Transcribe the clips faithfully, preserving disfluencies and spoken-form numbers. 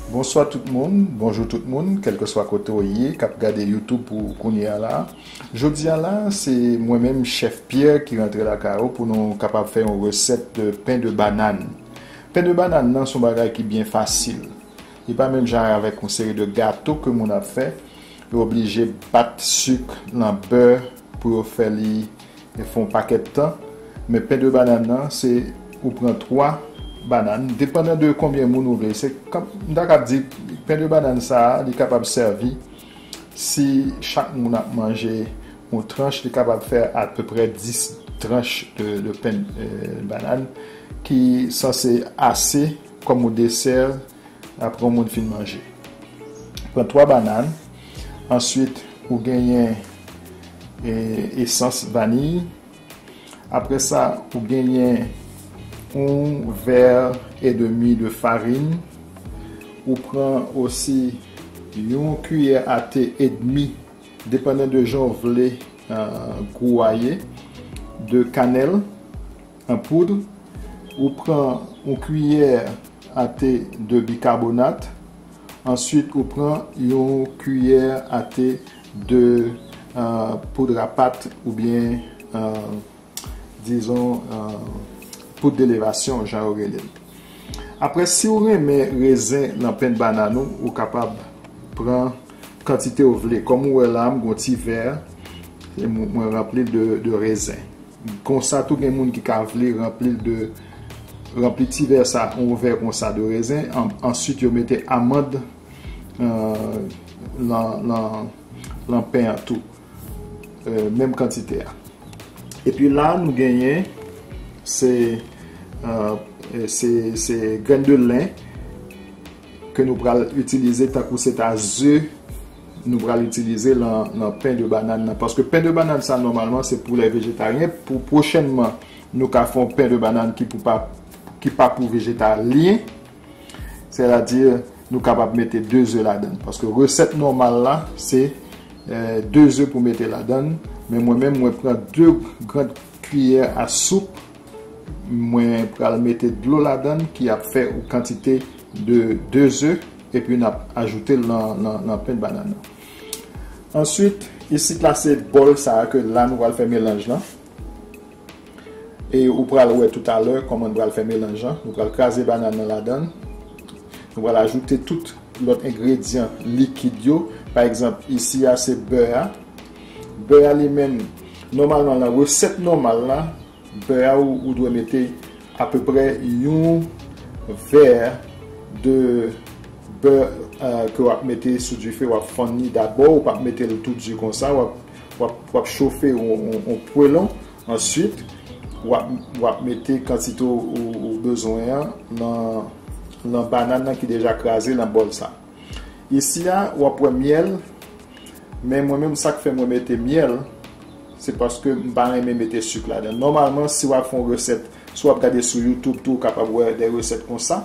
Bonswa tout moun, bonjou tout moun, kèlkeswa kote w ye, k ap gade YouTube pou kounye a la. Jodi a la, se mwen menm, Chèf Pierre, ki rantre lakay ou pou nou kapab fè yon resèt de pen de banane. Pen de banane nan, se yon bagay ki byen fasil. Li pa menm jan avèk yon seri de gato ke moun ap fè. Yo oblije bat sik nan bè pou yo fè li e fè yon pakèt tan. Men pen de banane nan, se ou pran twa banane, depandan de konbyen moun ou vle. Se, m ta kab di, pen de banane sa a, li kapab sèvi, si chak moun ap manje yon tranch, li kapab fè apeprè dis tranch de, de pen, euh, banane, ki sanse ase kòm yon desè apre yon moun fin manje. Pran twa banane. Answit, ou genyen, e, esans vaniy. Apre sa, ou genyen yon vè edmi de farin. Ou pran osi yon kiyè a te edmi, depandan de jan w vle, euh, gou a ye, de kanèl an poud. Ou pran yon kiyè a te de bikabonat. Answit, ou pran yon kiyè a te de, euh, poud a pat oubyen, euh, dizon, euh, poud de levasyon, jan yo rele l. Apre, si w renmen rezen nan pen banane ou, ou kapab pran kantite w vle. Kòm ou wè la, m gon ti vè, e mwen, mwen ranpli l de, de rezen. Konsa tou, gen moun ki ka vle ranpli l de, ranpli ti vè sa, yon vè konsa de rezen. An, answit, yo mete amann, euh, lan, lan, lan pen an tou. Euh, menm kantite a. Epi la, nou genyen, se, euh, se, se grenn de len ke nou pral itilize tankou se ta ze nou pral itilize lan, lan pen de banane nan. Paske pen de banane sa, nòmalman, se pou lè vejetaryen. Pou pwochènman, nou ka fè yon pen de banane ki pou pa, ki pa pou vejetaryen. Sètadi, nou kapab mete de ze ladan l. Paske resèt nòmal la, se, euh, de ze pou mete ladan l. Men mwen menm, mwen pran de gran kiyè a soup. Mwen pral mete dlo ladan l ki ap fè yon kantite de de ze, epi n ap ajoute l nan, nan, nan pen banane nan. Answit, isit la, se bòl sa a ke la nou pral fè melanj lan. E ou pral wè toutalè kòman n pral fè melanj lan. Nou pral kraze banane nan ladan l. Nou pral ajoute tout lòt engredyan likid yo. Pa egzanp, isi a se bè a. Bè a li menm, nòmalman, nan resèt nòmal la, bè a ou, ou dwe mete apeprè yon vè de bè, euh, ke w ap mete sou dife, w ap fonn li dabò, ou p ap mete l tou di konsa, w ap, w ap, w ap chofe yon, yon, yon pwelon. Answit, w ap, w ap mete kantite w, ou, ou bezwen an nan, nan banane nan ki deja kraze nan bòl sa. Isi a, w ap wè myèl, men mwen menm, sa k fè mwen mete myèl, se paske m pa renmen mete sik ladan. Nòmalman, si w ap fè yon resèt, si w ap gade sou YouTube tou, ou kapab wè de resèt konsa.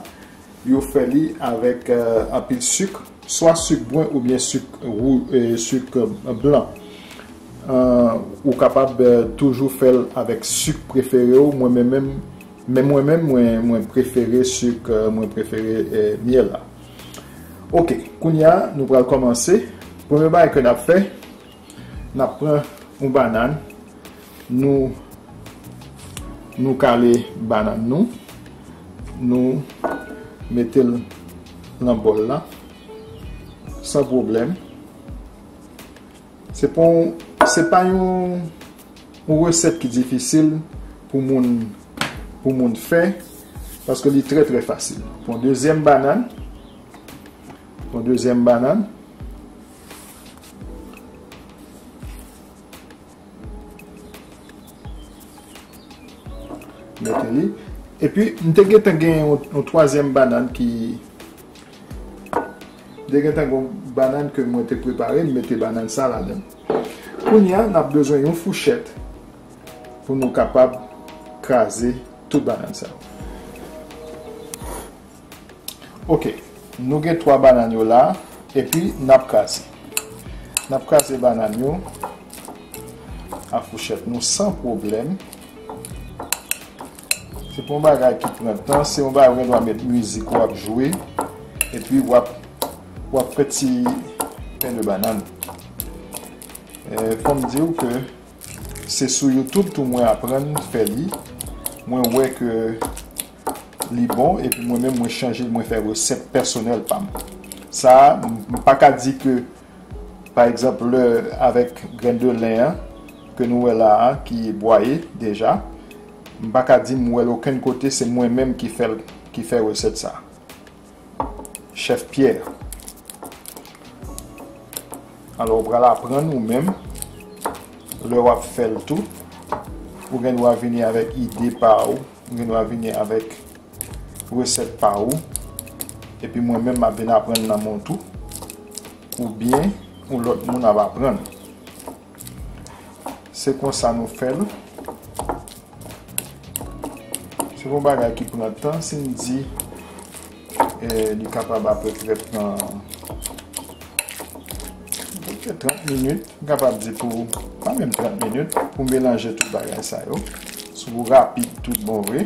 Yo fè li avèk, euh, anpil sik, swa sik bwen oubyen sik wou-, euh, sik, euh, blan. Euh, ou kapab, euh, toujou fè l avèk sik prefere w. Mwen menm, men mwen menm, mwen, mwen prefere sik, euh, mwen prefere, euh, myèl la. Oke, kounye a, nou pral kòmanse. Premye bagay ke n ap fè, n ap pran yon banane, nou, nou kale banane nou, nou mete l nan bòl la, san pwoblèm. Se pa yon, se pa yon, yon resèt ki difisil pou moun, pou moun fè, paske li trè, trè fasil. Pran dezyèm banane, pran dezyèm banane, mete li. Epi, m te gentan gen yon, yon twazyèm banane ki, m te gentan gen yon banane ke mwen te prepare, m mete banane sa ladan. Kounye a, n ap bezwen yon fouchèt pou nou kapab kraze tout banane sa yo. Oke, nou gen twa banane yo la, epi n ap kraze. N ap kraze banane yo ak fouchèt nou san pwoblèm. Se pa yon bagay ki pran tan, se yon bagay ou gen dwa met mizik ou ap jwe. Epi w ap, w ap fè ti pen de banann. E, fò m di w ke se sou YouTube tou mwen aprann fè li. Mwen wè ke li bon, epi mwen menm, mwen chanje l, mwen fè resèt pèsonèl pa m. Sa a, m, m pa ka di ke, pa egzanp, lè avèk grenn de len an, ke nou wè la a, ki bwaye deja, m pa ka di m wè l okenn kote, se mwen menm ki fè l, ki fè resèt sa. Chèf Pyè. Alò, ou pral aprann ou menm, lè w ap fè l tou, ou gen dwa vini avèk ide pa ou, ou gen dwa vini avèk resèt pa ou, epi mwen menm m ap vin aprann nan men w tou, oubyen yon lòt moun ap aprann. Se konsa nou fè l. Se yon bagay ki pran tan, si n di, eh, li kapab apeprè pran trant minit, m kapab di pou, pa menm trant minit, pou melanje tout bagay sa yo. Si w rapid tout bon vre,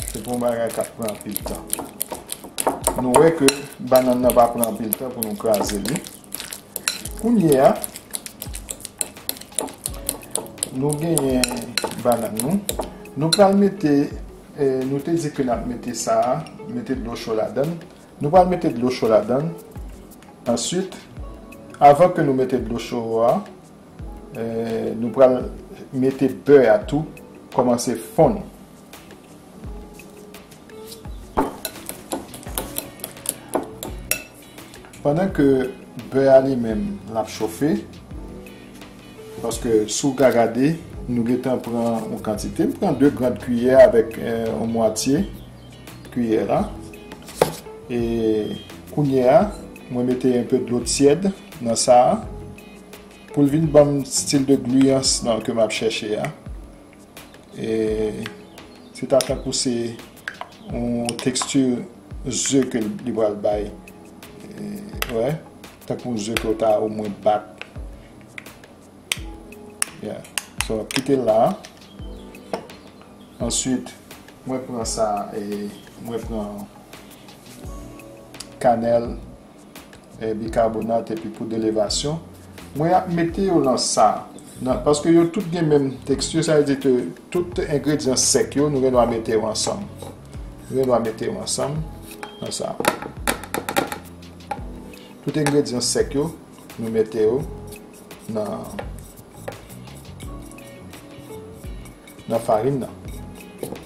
se pou yon bagay k ap pran anpil tan. Nou wè ke banann nan pa pran anpil tan pou nou kraze li. Kounye a, nou genyen banann nou. Nou pral mete, eh, nou te di ke n ap mete sa a, mete dlo cho ladann. Nou pral mete dlo cho ladann. Answit, avan ke nou mete dlo cho a, eh, nou pral mete bè a tou, kòmanse fonn. Pandan ke bè a li menm l ap chofe, paske si w ka gade, nou gentan pran yon kantite. M pran de grann kiyè avèk, eh, yon mwatye kiyè la. E kounye a, mwen mete enpe dlo tyèd nan sa a, pou l vin ban m stil de gliyans nan ke m ap chèche a. E se ta tankou se yon teksti ze ke li pral bay. E, wè, tankou ze ke w ta omwen bat. Yeah. So, kite l la. Answit, mwen pran sa, e mwen pran kanèl, e, bikabonat epi poud elevasyon. Mwen ap mete yo nan sa, nan, paske yo tout gen menm teksti, sa vle di ke tout engredyan sèk yo, nou gen dwa mete yo ansanm. Nou gen dwa mete yo ansanm nan sa. Tout engredyan sèk yo, nou mete yo nan, nan farin nan.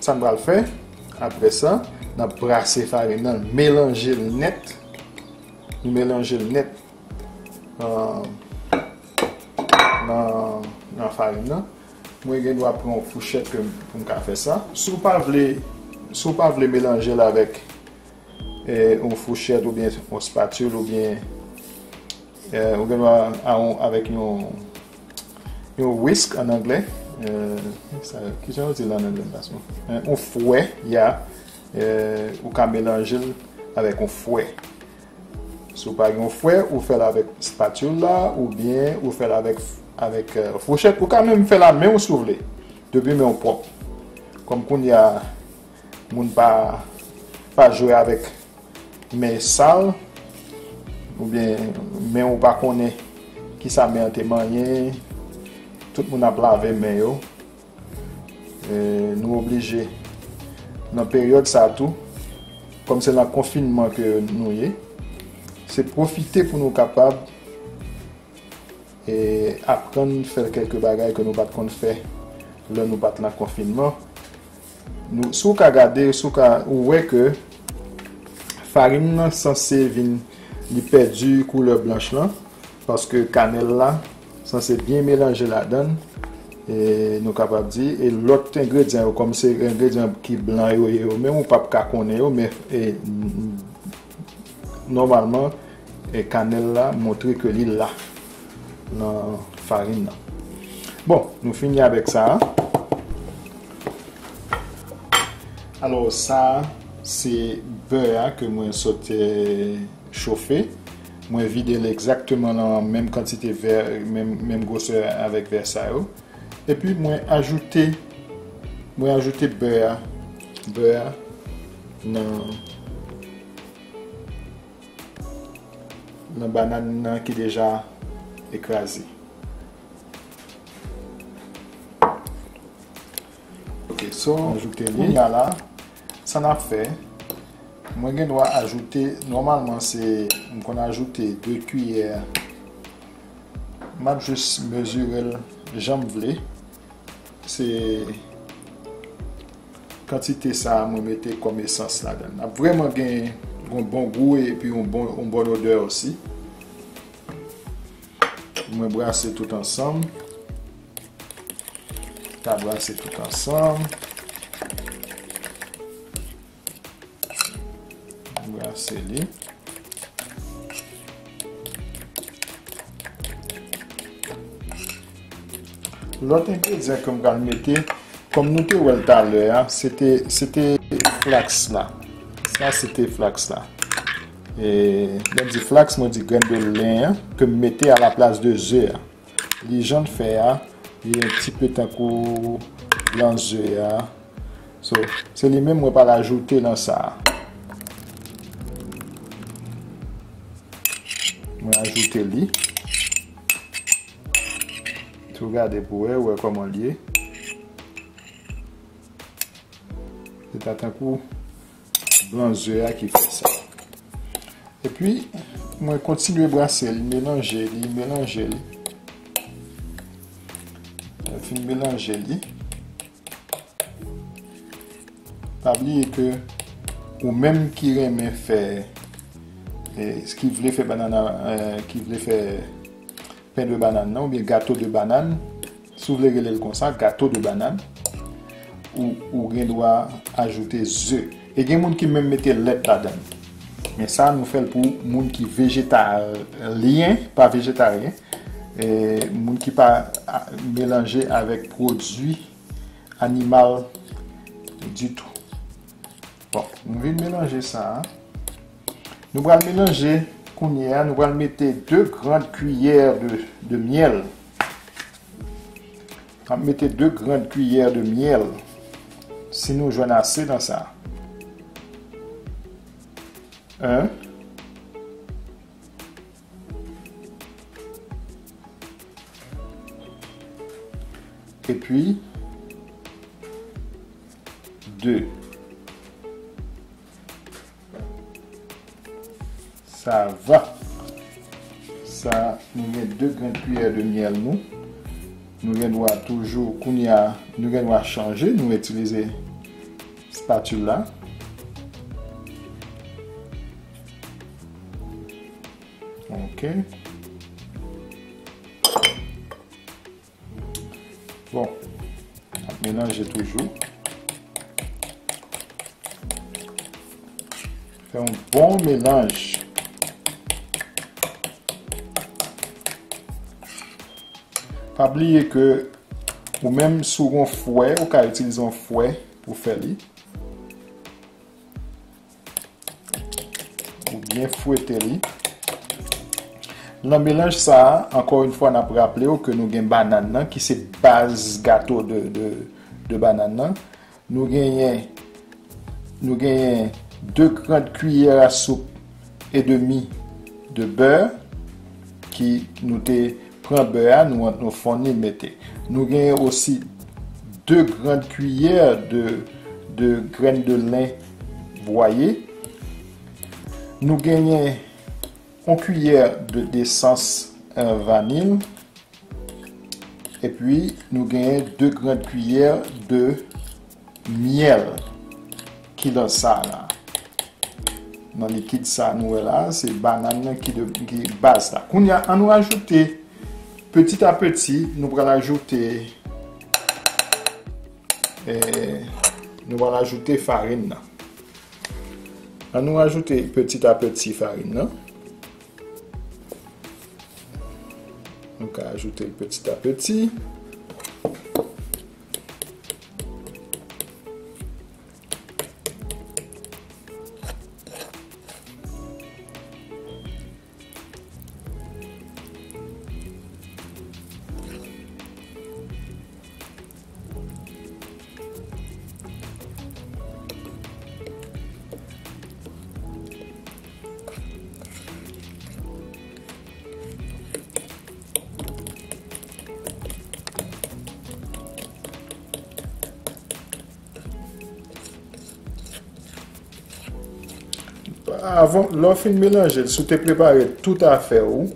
Sa n pral fè, apre sa, n ap brase farin nan, melanje l nèt. Nou melanje l nèt, euh, nan, nan farin nan. Mwen gen dwa pran yon fouchèt ke m, pou m ka fè sa. Si w pa vle, si w pa vle melanje l avèk, eh, yon fouchèt oubyen yon spatil oubyen, eh, ou gen dwa a yon, avèk yon, yon whisk an anglè. Eh, sa, kijan yo di l an anglè, gason? Eh, yon fwè, ya. Eh, ou ka melanje l avèk yon fwè. Si w pa gen yon fwè, ou fè l avèk spatil la, oubyen ou fè l avèk, avèk, eh, fouchèt. Ou ka menm fè l a men w si w vle. Depi men w pwòp. Kòm kounye a, moun pa, pa jwe avèk men sal, oubyen men w pa konnen kisa men an te manyen, tout moun ap lave men yo. E, nou oblije, nan peryòd sa tou, kòm se nan konfinman ke nou ye, se pwofite pou nou kapab e aprann fè kèlke bagay ke nou pa t konn fè lè nou pa t nan konfinman. Nou, si w ka gade, si w ka, ou wè ke farin nan sanse vin, li pèdi koulè blanch lan, paske kanèl la sanse byen melanje ladann, e nou kapab di, e lòt engredyan yo, kòm se engredyan ki blan yo ye yo menm, ou p ap ka konnen yo, men, e, Nòmalman, e, kanèl la montre ke li la nan farin nan. Bon, nou fini avèk sa a. Alò, sa a, se bè a ke mwen sot, e, chofe. Mwen vide l egzakteman nan menm kantite vè, menm, menm gwosè avèk vè sa yo. Epi mwen ajoute, mwen ajoute bè a, bè a nan, nan bannann nan ki deja ekraze. Ok, so, ajoute li. Kounye a la, sa n ap fè, mwen gen dwa ajoute, nòmalman se, m konn ajoute de kiyè. M ap jis mezire l jan m vle. Se kantite sa a mwen mete kòm esans ladan l. L ap vrèman gen yon bon gou epi yon bon, yon bon odè osi. Mwen brase tout ansanm. Ta brase tout ansanm. Brase li. Lòt engredyan ke m pral mete, kòm nou te wè l talè a, se te, se te flaks la. Sa se te flaks la. E, lè m di flaks, mwen di grenn de len an, ke m mete a la plas de ze a. Li jan l fè a, li yon ti pe tankou blan ze a. So, se li menm mwen pral ajoute nan sa a. Mwen ajoute li. Si w gade pou wè, ou wè kòman l ye. Se ta tankou blan ze a ki fè sa. Epi, mwen kontinye brase l, melanje li, melanje li. Lè m fin melanje li, pa bliye ke ou menm ki renmen fè, e, ki vle fè bannann, e, ki vle fè pen de bannann nan, oubyen gato de bannann, si w vle rele l konsa, gato de bannann, ou, ou gen dwa ajoute ze. E gen moun ki menm mete lèt ladan l. Men sa, nou fè l pou moun ki vejetalyen, pa vejetaryen, e moun ki pa a, melanje avèk pwodui animal ditou. Bon, nou vin melanje sa a. Nou pral melanje kounye a, nou pral mete de grann kiyè de, de myèl. N ap mete de grann kiyè de myèl, si nou jwenn ase nan sa. En. Epi, de. Sa va. Sa, nou gen de grenn kiyè de myèl nou. Nou gen dwa toujou, kounye a, nou gen dwa chanje, nou itilize spatil la. Ok. Bon, ap melanje toujou. Fè yon bon melanj. Pa bliye ke ou menm si w gon fwè, ou ka itilize yon fwè pou fè li. Ou byen fwete li. Nan melanj sa a, ankò yon fwa, n ap raple w ke nou gen bannann nan, ki se baz gato de, de, de bannann nan. Nou genyen, nou genyen de grann kiyè a soup edemi de bè ki nou te pran bè a, nou, nou fonn li mete. Nou genyen osi de grann kiyè de, de grenn de len bwaye. Nou genyen yon kiyè de desans, eh, vanil. Epi, nou genyen de grann kiyè de myèl ki nan sa la. Nan likid sa nou wè la, se bannann nan ki de, ki baz la. Kounye a, ann nou ajoute, petit à petit, nou pral ajoute, eh, nou pral ajoute farin nan. Ann nou ajoute petit à petit farin nan. Nou ka ajoute l petit à petit. Avan, lè w fin melanje l, si w te prepare tout afè w,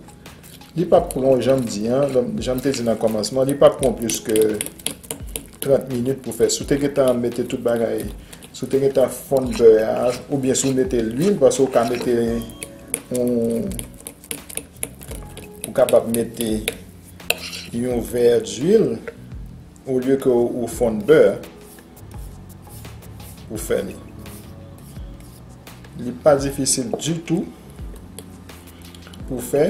li p ap pran, jan m di an, jan m te di nan kòmansman, li p ap pran plis ke trant minit pou fè. Si w te gentan mete tout bagay, si w te gentan fonn bè a, oubyen si w mete lwil, paske w ka mete yon, ou kapab mete yon vè diwil olye ke w fonn bè pou fè li. Li pa difisil ditou pou fè.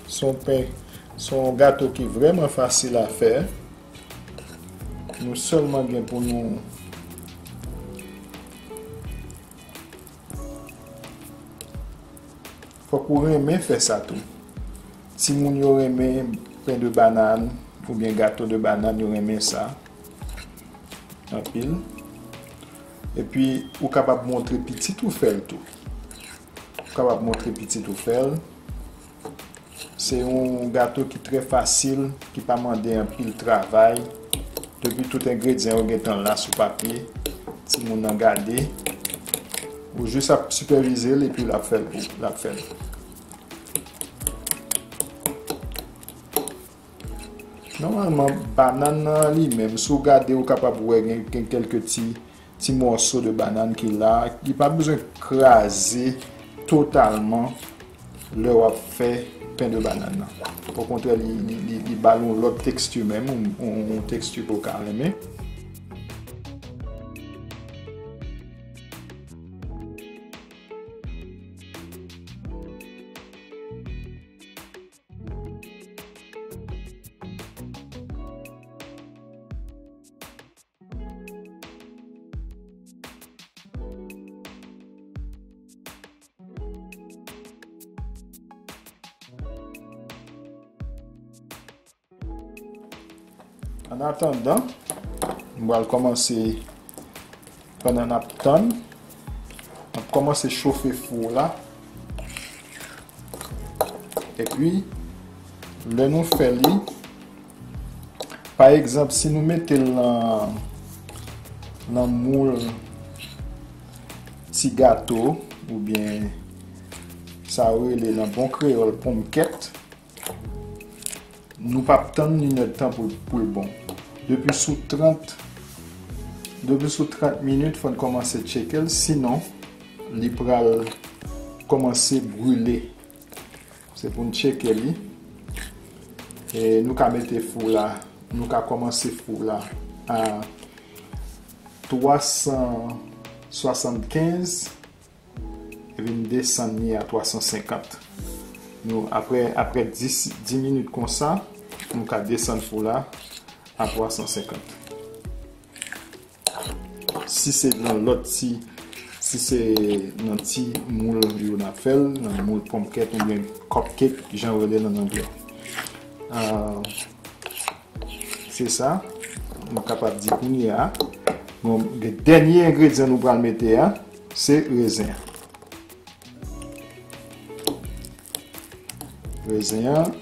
Se yon pen, se yon gato ki vrèman fasil a fè. Nou sèlman gen pou nou, fòk ou renmen fè sa tou. Timoun yo renmen pen de banàn oubyen gato de banàn, yo renmen sa anpil. Epi, ou kapab montre pitit ou fè l tou. Ou kapab montre pitit ou fè l. Se yon gato ki trè fasil, ki pa mande anpil travay. Depi tout engredyan yo gentan la sou papye, timoun nan gade. Ou jis ap sipèvize l epi l ap fè l pou, l ap fè l. Nòmalman, banann nan li menm, si w gade, ou kapab wè gen, gen kèlke ti, ti mòso de banann ki la. Li pa bezwen kraze totalman lè w ap fè pen de banann nan. Okontrè, li, li, li, li ba l yon lòt teksti menm, yon, yon, yon teksti ke w ka renmen. An atandan, m pral kòmanse, pandan n ap tann, n ap kòmanse chofe fou la. Epi, lè nou fè li, pa egzanp, si nou mete l nan, nan moul ti gato, oubyen sa yo rele nan bon kreyòl ponmkèt, nou p ap tann inèdtan pou, pou l bon. Depi sou trant, depi sou trant minit, fò n kòmanse tcheke l, sinon, li pral kòmanse brile. Se pou n tcheke li. E nou ka mete fou la, nou ka kòmanse fou la a twa san swasannkenz, epi n desann li a twa san senkant. Nou, apre, apre dis, dis minit konsa, nou ka desann fou la a twa san senkant. Si se nan lòt ti, si se nan ti moul yo n ap fè l, nan moul ponmkèt oubyen cupcake, jan yo rele l ann anglè. Ah, se sa, nou kapab di kounye a. Bon, dènye engredyan nou pral mete a, se rezen an. Rezen an.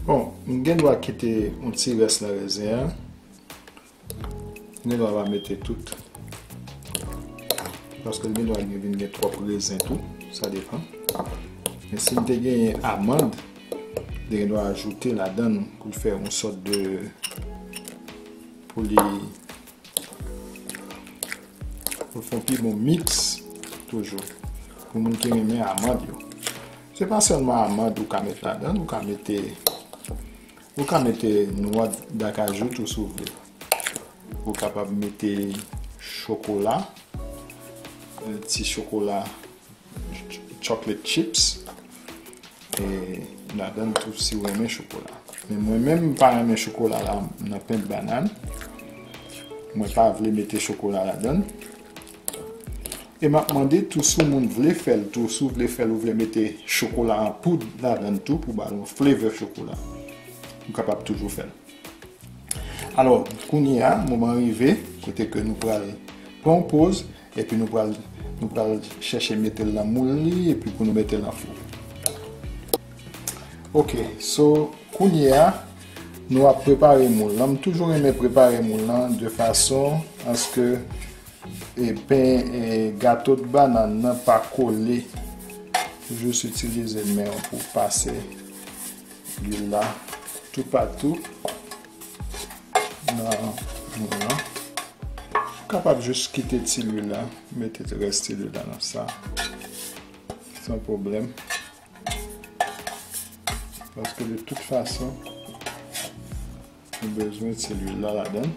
Bon, m gen dwa kite yon ti rès nan rezen an. M gen dwa pa mete tout. Paske l gen dwa gen, vin gen twòp rezen tou. Sa depann. Men si m te genyen amann, m te gen dwa ajoute ladann pou l fè yon sòt de, pou li, pou l fè yon pi bon miks toujou. Pou moun ki renmen amann yo. Se pa sèlman amand ou ka met ladan, ou ka mete, ou ka mete nwa dakajou tou si w vle. Ou kapab mete chokola, ti chokola, ch-, chocolate chips, e ladan tou si w renmen chokola. Men mwen menm, m pa renmen chokola la nan pen bannann. Mwen pa vle mete chokola ladan. E m ap mande tou si w moun vle fè l tou, si w vle fè l, ou vle mete chokola an poud ladan tou pou ba l yon flavor chokola. Ou kapab toujou fè l. Alò, kounye a, moman rive kote ke nou pral pran yon poz, epi nou pral, nou pral chèche mete l nan moul li, epi pou nou mete l nan fou. Ok, so, kounye a, nou ap prepare moul lan. M toujou renmen prepare moul lan de fason aske e pen, e gato de bannann nan pa kole. Toujou itilize men w pou pase lwil la toupatou nan moul lan. Ou kapab jis kite ti lwil la, mete rès ti lwil la nan sa. San pwoblèm. Paske de tout fason, nou bezwen ti lwil la ladan.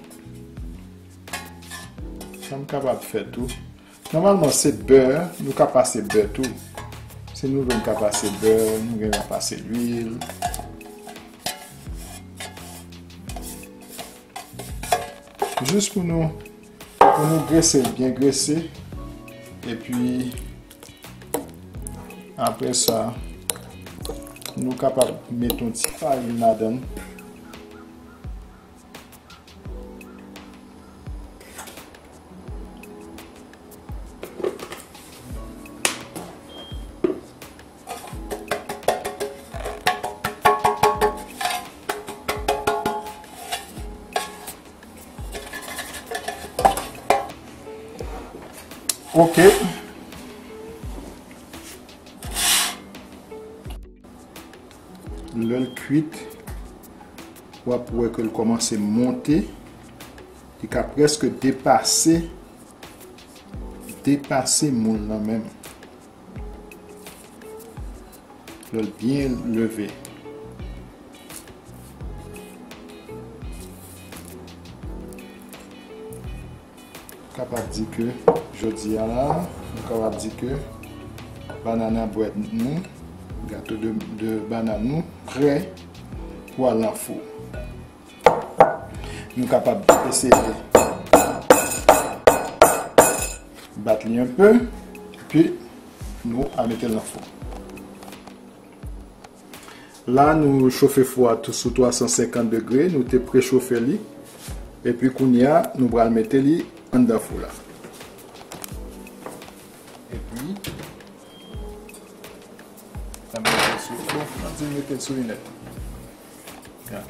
Sa m kapab fè tou. Nòmalman, se bè, nou ka pase bè tou. Si nou vle, n ka pase bè, nou gen dwa pase lwil. Jis pou nou, pou nou grese l byen grese. Epi, apre sa, nou kapab met yon ti farin ladan l. Ok. Lè l kwit, w ap wè ke l kòmanse monte. Li ka prèske depase, depase moul lan menm. Lè l byen leve. Kapab di ke jodi a la, nou kapab di ke banana bread nou, gato de, de banana nou, prè pou al nan fou. Nou kapab eseye bat li enpe, epi nou al mete l nan fou. La, nou chofe fou a tou sou twa san senkant degre, nou te prechofe li. Epi kounye a, nou pral mete li anndan fou la. Epi, n ap mete l sou, bon, n ap di mete l sou li nèt. Ya.